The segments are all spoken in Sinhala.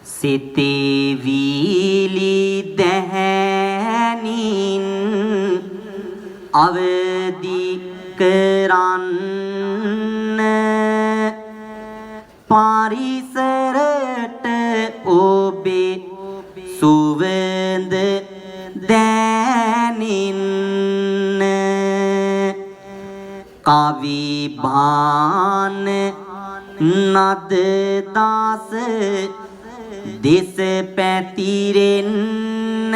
සිතවිලි දැහැනින් අවදි කරන්න, පරිසරට ඔබේ සුවඳ දැනෙන්න, කවි බාන නද දාස දෙස පැතිරෙන්න,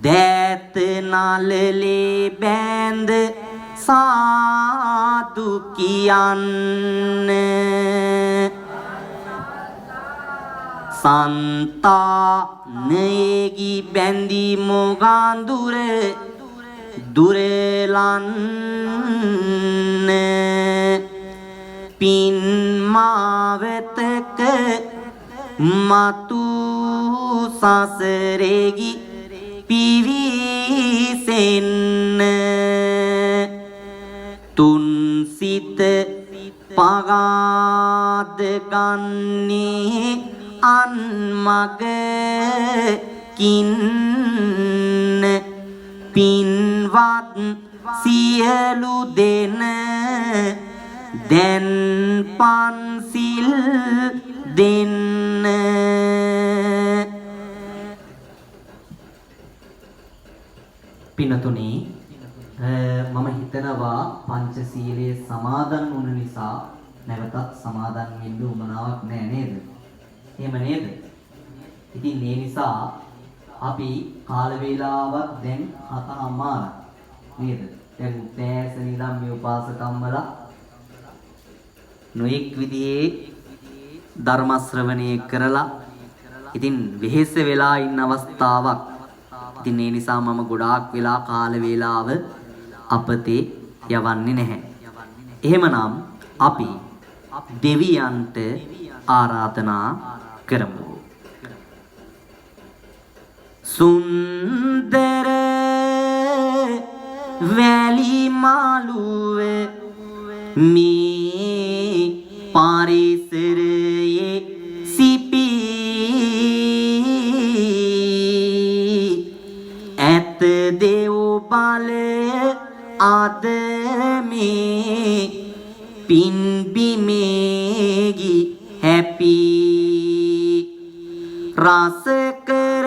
දෑත නලලේ බැඳ සාදු කියන්න, සන්තානයේගි බැඳි මොගඳුර දුරලන්න, පින් මාවතක මතු සසරෙගි පිවිසෙන්න, තුන් සිත පගාද ගන්නේ අන් මගකින්, පින්වත් සියලු දෙන දැන් පන්සිල් දෙන්න. පින්නතුනි, මම හිතනවා පංචශීලයේ සමාදන් වුණ නිසා නැවතත් සමාදන් වෙන්න උවමනාවක් නෑ නේද? එහෙම නේද? ඉතින් ඒ නිසා අපි කාල වේලාවක් දැන් 7:00 නේද? දැන් උදෑසන ඉඳන් මේ උපාසකම්මලා නොඑක් විදිහේ ධර්ම ශ්‍රවණය කරලා ඉතින් වෙහෙස වෙලා ඉන්න අවස්ථාවක්. ඉතින් ඒ නිසා මම ගොඩාක් වෙලා කාල වේලාව අපතේ යවන්නේ නැහැ. එහෙමනම් අපි දෙවියන්ට ආරාධනා කරමු. සුන්දර වැලි මාළුව මේ පරිසරයේ සිපී ඇත දෙව් බලය අද මේ පින් බිමේගි හැපි, රස කර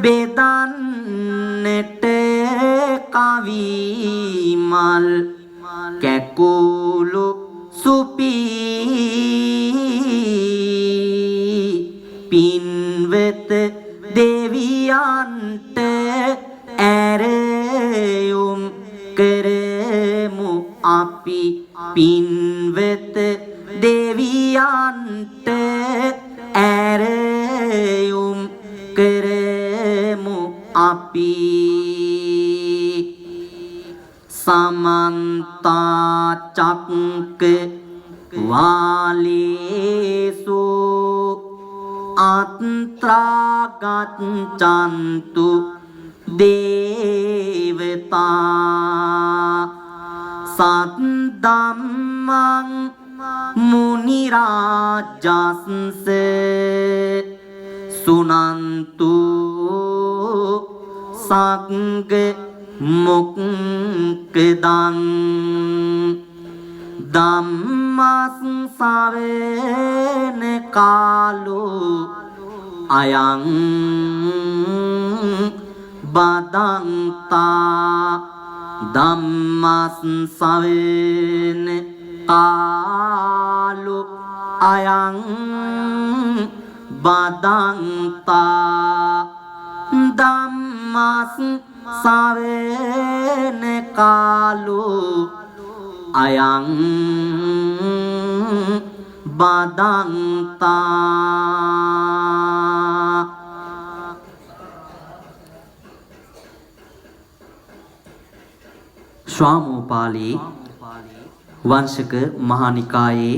බෙදන්නට කවි මල් කැකුළු සුපී, පින්වත දෙවියන්ට ඇරයුම් කරමු අපි, පින්වත දෙවියන්ට ඇරයුම් කරමු අපි. සමන්ත චක්ක වාලේසු අත්‍රා ගච්ඡන්තු දේවතා, සද්දම්මං මුනි රාජස්ස සුනන්තු සග්ග මොක්කදං, ධම්මස් සවන කාලෝ අයං බදන්තා, ධම්මස් සවන කාලෝ අයං බදන්තා, ධම්මස් සවන කාලෝ අයං බදන්තා. ස්වාමෝපාලි වංශක මහානිකායේ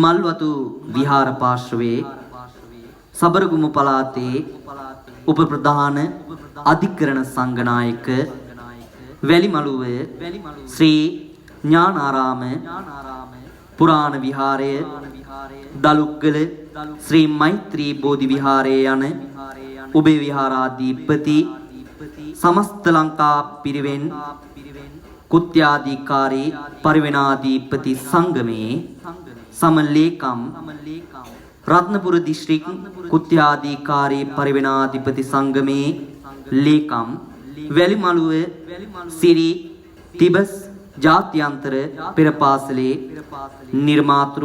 මල්වතු විහාර පාර්ශවයේ සබරගමු පළාතේ උපප්‍රධාන අධිකරණ සංඝනායක වැලිමලුව ශ්‍රී ඥානාරාම පුරාණ විහාරය දලුක්ගල ශ්‍රී මෛත්‍රී බෝධි විහාරය යන උභය විහාරාධිපති සමස්ත ලංකා පිරිවෙන් කෘත්‍යාධිකාරී පරිවෙණාධිපති සංගමේ සමලේකම් රත්නපුර දිස්ත්‍රික් කෘත්‍යාධිකාරී පරිවෙණාධිපති සංගමේ ලේකම් වැලිමලුව සිරි තිබස් ජාත්‍යන්තර පෙර පාසලේ නිර්මාතෘ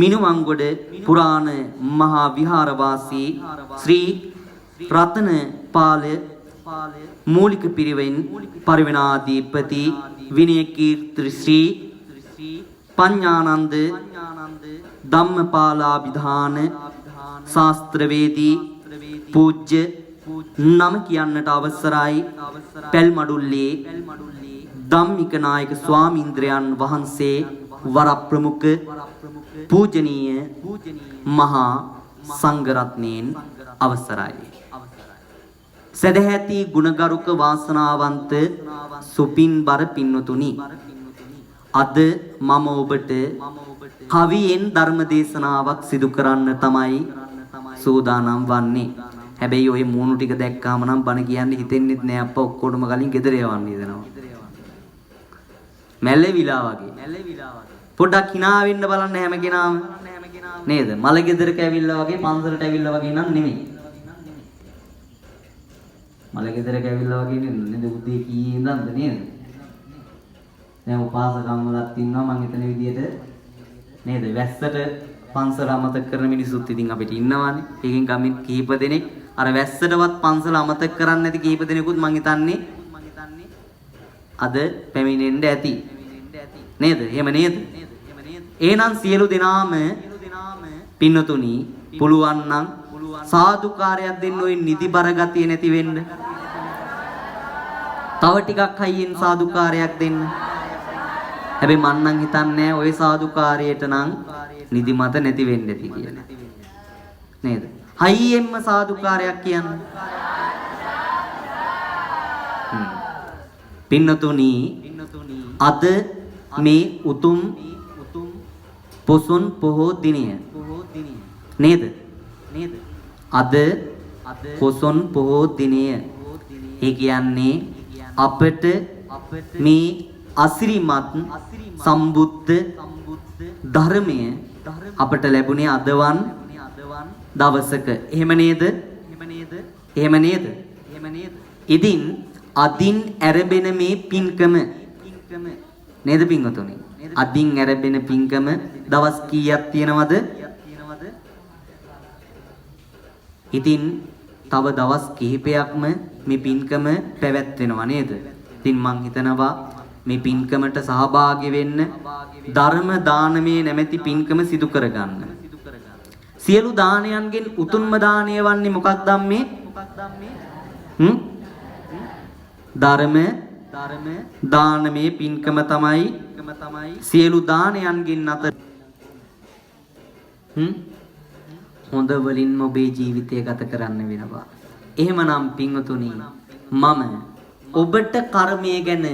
මිනුවන්ගොඩ පුරාණ මහා විහාරවාසී ශ්‍රී රතන පාල මූලික පිරිවෙන් පරිවෙණාධිපති විනය කීර්ති ශ්‍රී පඤ්ඤානන්ද ධම්මපාලාභිධාන ශාස්ත්‍රවේදී පූජ්‍ය නම කියන්නට අවසරයි පැල්මඩුල්ලේ ධම්මික නායක ස්වාමීන්ද්‍රයන් වහන්සේ වරප්‍රමුඛ පූජනීය මහා සංඝරත්නයන් අවසරයි. සදැහැති ගුණගරුක වාසනාවන්ත සුපින්බර පින්වතුනි, අද මම ඔබට කවියෙන් ධර්ම දේශනාවක් සිදු කරන්න තමයි සූදානම් වන්නේ. හැබැයි ඔය මූණු ටික දැක්කාම නම් බණ කියන්න හිතෙන්නෙත් නෑ අප්පා, ඔක්කොටම කලින් ගෙදර යවන්න හිතෙනවා. මැලවිලා වගේ. පොඩ්ඩක් hina වෙන්න බලන්න හැම කෙනාම. නේද? මල ගෙදරක ඇවිල්ලා වගේ පන්සලට ඇවිල්ලා වගේ නම් නෙමෙයි. මල ගෙදරක ඇවිල්ලා වගේ නේද? උදේ කී ඉඳන්ද නේද? දැන් උපාසකම් වලත් ඉන්නවා මං හිතන විදියට නේද? වැස්සට පන්සල අමතක කරන මිනිස්සුත් ඉතින් අපිට ඉන්නවානේ. ඒකෙන් ගමින් කිහිප දෙනෙක් අර වැස්සටවත් පන්සල අමතක කරන්නේ නැති කිහිප දෙනෙකුත් මං හිතන්නේ අද පැමිණෙන්න ඇති. නේද? එහෙම නේද? එහෙනම් සියලු දෙනාම පින්නතුනි පුළුවන් නම් සාදුකාරයක් දෙන්න ඔය නිදිබර ගතිය නැති වෙන්න. තව ටිකක් හයියෙන් සාදුකාරයක් දෙන්න. හැබැයි මං නම් හිතන්නේ ඔය සාදුකාරයට නම් නිදිමත නැති වෙන්න ඇති කියලා. නේද? හයියෙන්ම සාදුකාරයක් කියන්න. පින්නතුනි අද මේ උතුම් පොසොන් පොහෝ දිනය නේද? අද පොසොන් පොහෝ දිනය. ඒ කියන්නේ අපට මේ අසිරිමත් සම්බුද්ධ ධර්මය අපට ලැබුණේ අදවන් දවසක. එහෙම නේද? එහෙම නේද? ඉතින් අදින් ඇරඹෙන මේ පින්කම නේද පින්වතුනි? අදින් ඇරඹෙන පින්කම දවස් කීයක් තියෙනවද? ඉතින් තව දවස් කිහිපයක්ම මේ පින්කම පැවැත්වෙනවා නේද? ඉතින් මං හිතනවා මේ පින්කමට සහභාගී වෙන්න ධර්ම දානමය නැමැති පින්කම සිදු කරගන්න. සියලු දානයන්ගෙන් උතුම්ම දානය වන්නේ මොකක්ද අම්මේ? ධර්ම දානමය පින්කම තමයි සියලු දානයන්ගෙන් අතර හොඳ වලින්ම ඔබේ ජීවිතය ගත කරන්න වෙනවා. එහෙමනම් පින්වතුනි මම ඔබට කර්මය ගැන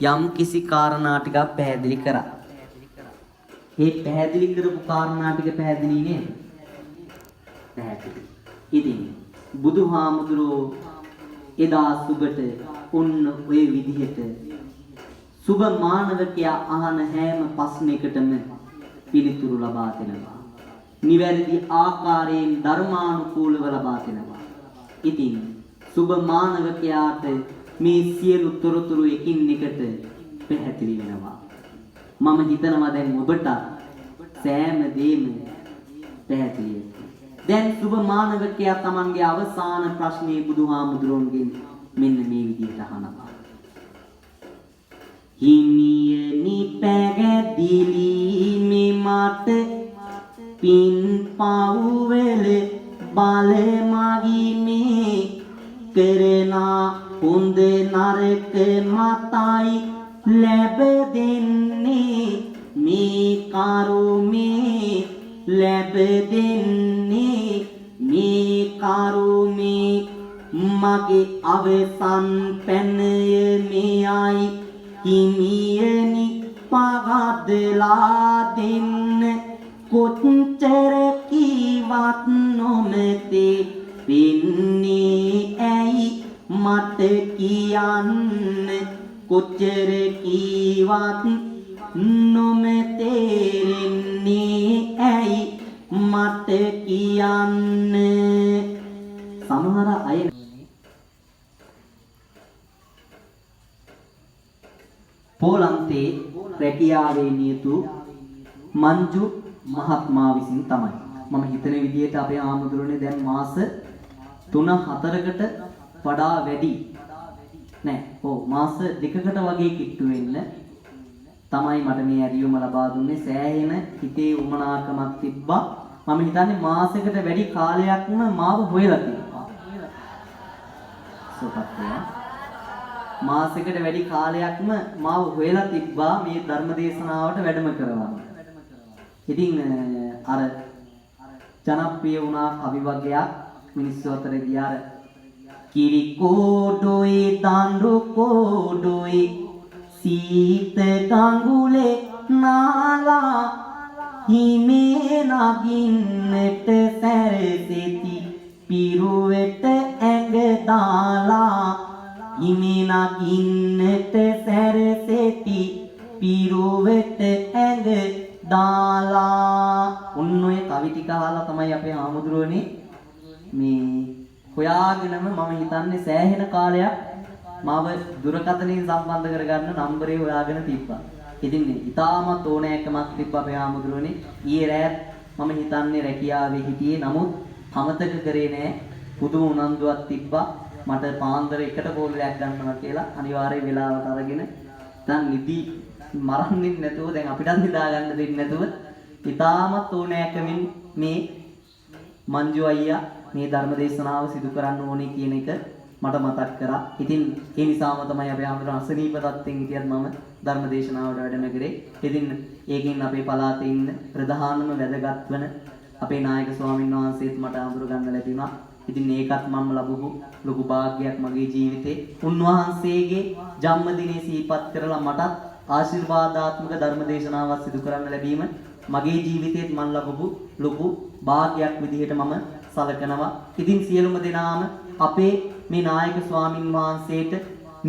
යම් කිසි කාරණා ටිකක් පැහැදිලි කරා. මේ පැහැදිලි කරපු කාරණා ටික පැහැදිලි නේද? පැහැදිලි. ඉතින් බුදුහාමුදුරුවෝ එදා සුබට ඔන්න ඔය විදිහට සුබ මානවකයා අහන හැම ප්‍රශ්නයකටම පිළිතුරු ලබා දෙනවා. නිවැරදි ආකාරයෙන් ධර්මානුකූලව ලබා දෙනවා. ඉතින් සුබ මානවකයාට මේ සියලු තොරතුරු එකින් එකට පැහැදිලි වෙනවා. මම හිතනවා දැන් ඔබට සෑම දෙයක්ම පැහැදිලි ඇති. දැන් සුබ මානවකයා තමන්ගේ අවසාන ප්‍රශ්නේ බුදුහාමුදුරුවන්ගෙන් මෙන්න මේ විදිහට අහනවා. හිමියනි පැගැදිලි මේ මට පින් පව්වල බල මගි මේ කරන හොඳ නරක මතයි ලැබ දෙන්නේ මේ කරුමේ ලැබ දෙන්නේ මේ කරුමේ මගේ අවසන් පැනය මෙයයි හිමියනි පහදලා දෙන්න. කොච්චර කීවත් නොමැති පින්නේ ඇයි මට කියන්න, කොච්චර කීවත් නොම තේරෙන්නේ ඇයි මට කියන්න. සමහර අය පෝලන්තේ රැකියාවේ නියුතු මංජු මහත්මයා විසින් තමයි. මම හිතන විදියට අපේ ආමුදුරනේ දැන් මාස 3-4කට වඩා වැඩි නෑ. ඔව්, මාස 2කට වගේ කිට්ටු වෙන්න තමයි මට මේ ඇරියුම ලබා දුන්නේ. සෑහෙන හිතේ උමනාකමක් තිබ්බා. මම හිතන්නේ මාසයකට වැඩි කාලයක්ම මාව හොයලා තිබ්බා. සුවපත් වේවා. මාසයකට වැඩි කාලයක්ම මාව හොයලා තිබ්බා මේ ධර්ම දේශනාවට වැඩම කරවන්න. ඉතින් අර ජනප්‍රිය වුණා කවි වගයක් මිනිස්සු අතර ගියා. අර කිරි කෝඩොයි දඬු කෝඩොයි සීත ගඟුලේ නාලා හිමේ නගින්නට සැරසෙති පිරුවෙට ඇඟ දාලා, හිමේ නගින්නට සැරසෙති පිරුවෙට ඇඟ දාලා. ඔන්න ඔය කවි ටික අහලා තමයි අපේ ආමුදුරුවනේ මේ හොයාගෙනම මම හිතන්නේ සෑහෙන කාලයක් මාව දුරකථනයෙන් සම්බන්ධ කරගන්න නම්බරේ හොයාගෙන තිබ්බා. ඉතින් ඉතාමත් ඕනෑකමක් තිබ්බ අපේ ආමුදුරුවනේ. ඊයේ රෑත් මම හිතන්නේ රැකියාවේ හිටියේ. නමුත් අමතක කරේ නෑ. පුදුම උනන්දුවක් තිබ්බා. මට පාන්දර 1ට කෝල් එකක් ගන්නවා කියලා අනිවාර්ය වෙලාවට අරගෙන දැන් නිදි මරන්නේ නැතුව, දැන් අපිටත් නිදා ගන්න දෙන්නේ නැතුව ඉතාමත් ඕනෑකමින් මේ මංජු අයියා මේ ධර්ම දේශනාව සිදු කරන්න ඕනේ කියන එක මට මතක් කරා. ඉතින් ඒ නිසාම තමයි අපේ ආමතුරු අසනීප තත්ත්වෙන් හිටියත් මම ධර්ම දේශනාවට වැඩම කරේ. ඉතින් ඒකෙන් අපේ පළාතේ ඉන්න ප්‍රධානම වැදගත් වන අපේ නායක ස්වාමීන් වහන්සේත් මට අඳුර ගන්න ලැබුණා. ඉතින් ඒකත් මම ලැබපු ලොකු භාග්‍යයක් මගේ ජීවිතේ. උන්වහන්සේගේ ජන්මදිනය සිහිපත් කරලා මටත් ආශිර්වාදාත්මක ධර්ම දේශනාවක් සිදු කරන්න ලැබීම මගේ ජීවිතේත් මම ලැබපු ලොකු භාග්‍යයක් විදිහට මම සලකනවා. ඉතින් සියලුම දෙනාම අපේ මේ නායක ස්වාමින් වහන්සේට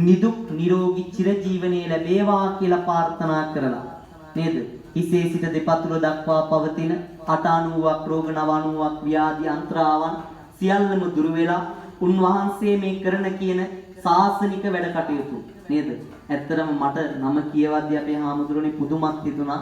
නිදුක් නිරෝගී චිරජීවනයේ ලැබේවා කියලා ප්‍රාර්ථනා කරලා නේද? හිසේ සිට දෙපතුල දක්වා පවතින 890ක් රෝග 990ක් ව්‍යාධි අන්තරාවන් සියල්ලම දුරු වෙලා උන්වහන්සේ මේ කරන කියන සාසනික වැඩ කටයුතු නේද? ඇත්තටම මට නම කියවද්දී අපේ හාමුදුරනේ පුදුමක් හිතුණා.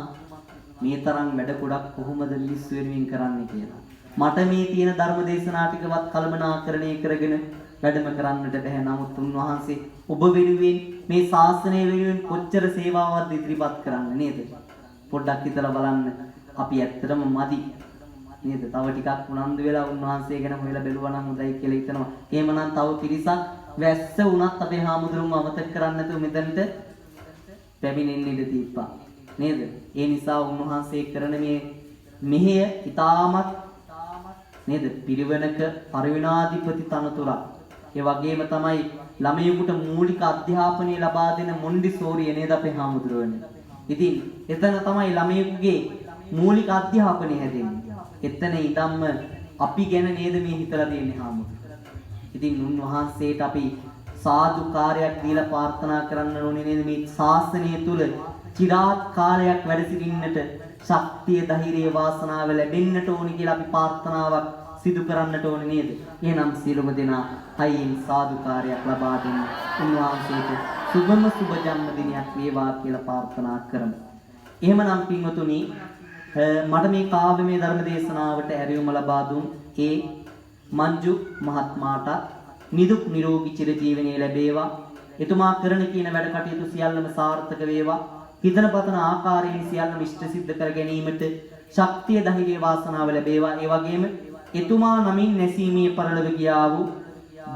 මේ තරම් වැඩ ගොඩක් කොහොමද මිනිස්සු වෙනුවෙන් කරන්නේ කියලා. මට මේ තියෙන ධර්ම දේශනා ටිකවත් කළමනාකරණය කරගෙන වැඩම කරන්නට බැහැ. නමුත් උන්වහන්සේ ඔබ වෙනුවෙන් මේ ශාසනය වෙනුවෙන් කොච්චර සේවාවක්ද ඉදිරිපත් කරන්නේ නේද? පොඩ්ඩක් හිතලා බලන්න. අපි ඇත්තටම මදි නේද? තව ටිකක් උනන්දු වෙලා උන්වහන්සේ ගැන හොයලා බැලුවා නම් හොඳයි කියලා හිතනවා. එහෙමනම් තව පිරිසක් වැස්ස වුණත් අපේ හාමුදුරුවෝ අමතක කරන්නේ නැතුව මෙතනට පැමිණෙන්න ඉඩ තිබ්බා නේද? ඒ නිසා උන්වහන්සේ කරන මේ මෙහෙය ඉතාමත් නේද පිරිවෙනක පරිවිනාධිපති තනතුරක්. ඒ වගේම තමයි ළමයෙකුට මූලික අධ්‍යාපනය ලබා දෙන මොන්ඩිසෝරිය නේද අපේ හාමුදුරුවනේ. ඉතින් එතන තමයි ළමයෙකුගේ මූලික අධ්‍යාපනය හැදෙන්නේ. එතන ඉඳන්ම අපි ගැන නේද මේ හිතලා තියෙන්නේ හාමුදුරුවෝ. ඉතින් උන්වහන්සේට අපි සාදුකාරයක් දීලා ප්‍රාර්ථනා කරන්න ඕනේ නේද මේ ශාසනය තුල චිරාත් කාලයක් වැඩ සිටින්නට ශක්තිය, ධෛර්යය, වාසනාව ලැබෙන්නට ඕනි කියලා අපි ප්‍රාර්ථනාවක් සිදු කරන්නට ඕනේ නේද? එහෙනම් සියලුම දෙනා හයියෙන් සාදුකාරයක් ලබා දෙන්න උන්වහන්සේට සුබම සුබ ජන්මදිනයක් වේවා කියලා ප්‍රාර්ථනා කරමු. එහෙමනම් පින්වතුනි, මට මේ කාව්‍යමය ධර්ම දේශනාවට ඇරයුම ලබා දුන් ඒ මංජු මහත්මයාට නිදුක් නිරෝගී චිරජීවනයේ ලැබේවා. එතුමා කරන කියන වැඩ කටයුතු සියල්ලම සාර්ථක වේවා. හිතන පතන ආකාරයෙන් සියල්ලම ඉෂ්ට සිද්ධ කර ගැනීමට ශක්තිය, ධෛර්යය, වාසනාව ලැබේවා. ඒ වගේම එතුමා නමින් නැසීමේ පරලොව ගියා වූ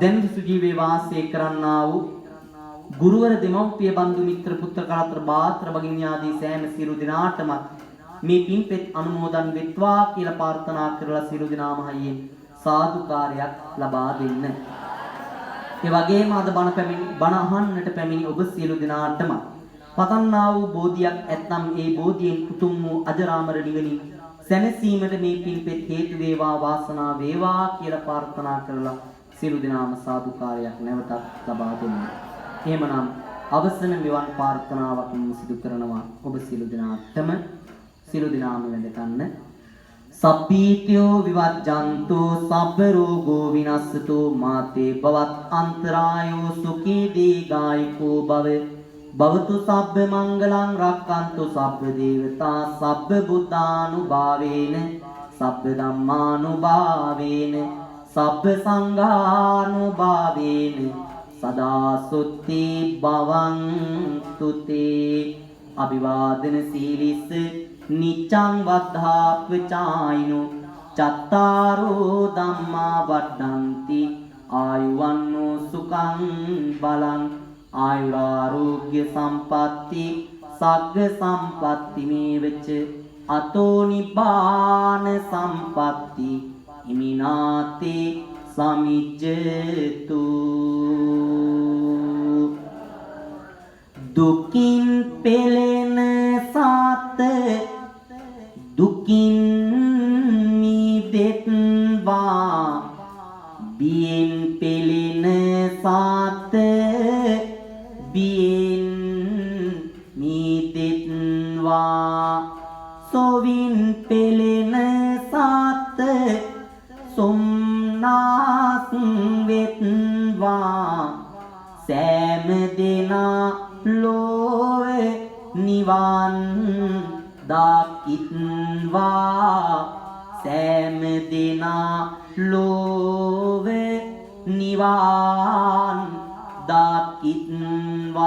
දැන් සුජීවයේ වාසය කරන්නා වූ ගුරුවර දෙමව්පිය බන්දු මිත්‍ර පුත්‍ර කලත්‍ර බාත්‍ර භගිනී ආදී සෑම සියලු දෙනාටම මේ පින්පෙත් අනුමෝදන් වෙත්වා කියලා ප්‍රාර්ථනා කරලා සියලු දෙනාම හයියෙන් සාදුකාරයක් ලබා දෙන්න. ඒ වගේම අද බණ අහන්නට පැමිණි ඔබ සියලු දෙනාටම පතන්නා වූ බෝධියක් ඇත්නම් ඒ බෝධියෙන් උතුම් වූ අජරාමර නිවනින් සැනසීමට මේ පින්පෙත් හේතු වේවා, වාසනාව වේවා කියලා ප්‍රාර්ථනා කරලා සියලු දෙනාම සාදුකාරයක් නැවතත් ලබා දෙන්න. එහෙමනම් අවසන මෙවන් ප්‍රාර්ථනාවක් මම සිදු කරනවා ඔබ සියලු දෙනාටම. සියලු දෙනාම වැඳ ගන්න. සබ්බීතියෝ විවජ්ජන්තෝ සබ්බ රෝගෝ විනස්සතු මාතේ භවත් අන්තරායෝ සුඛී දීඝායුකෝ භව. භවතු සබ්බ මංගලං රක්칸තු සබ්බ දේවතා සබ්බ බුද්ධානුභාවේන සබ්බ ධම්මානුභාවේන සබ්බ සංඝානුභාවේන සදා සුත්ති භවන්තු තේ. අභිවාදන සීලිස්ස නිච්ඡං වද්ධාපචායිනෝ චත්තාරෝ ධම්මා වඩ්ඩಂತಿ ආයුවන්නෝ සුඛං බලං ආයුරාෝග්‍ය සම්පatti සග්ග සම්පatti මේවච අතෝ නිබ්බාන සම්පatti ඉමිනාතේ සමිජ්ජතු. දුකින් පෙළෙන සත දුකින් මිදෙත්වා, බියෙන් පෙළෙන සත බියෙන් මිදෙත්වා, සොවින් පෙළෙන සත සොම්නාස් වෙත්වා, සෑම දෙනා ලෝව නිවන් දකිත්වා, සෑම දෙනා ලෝව නිවන් දකිත්වා.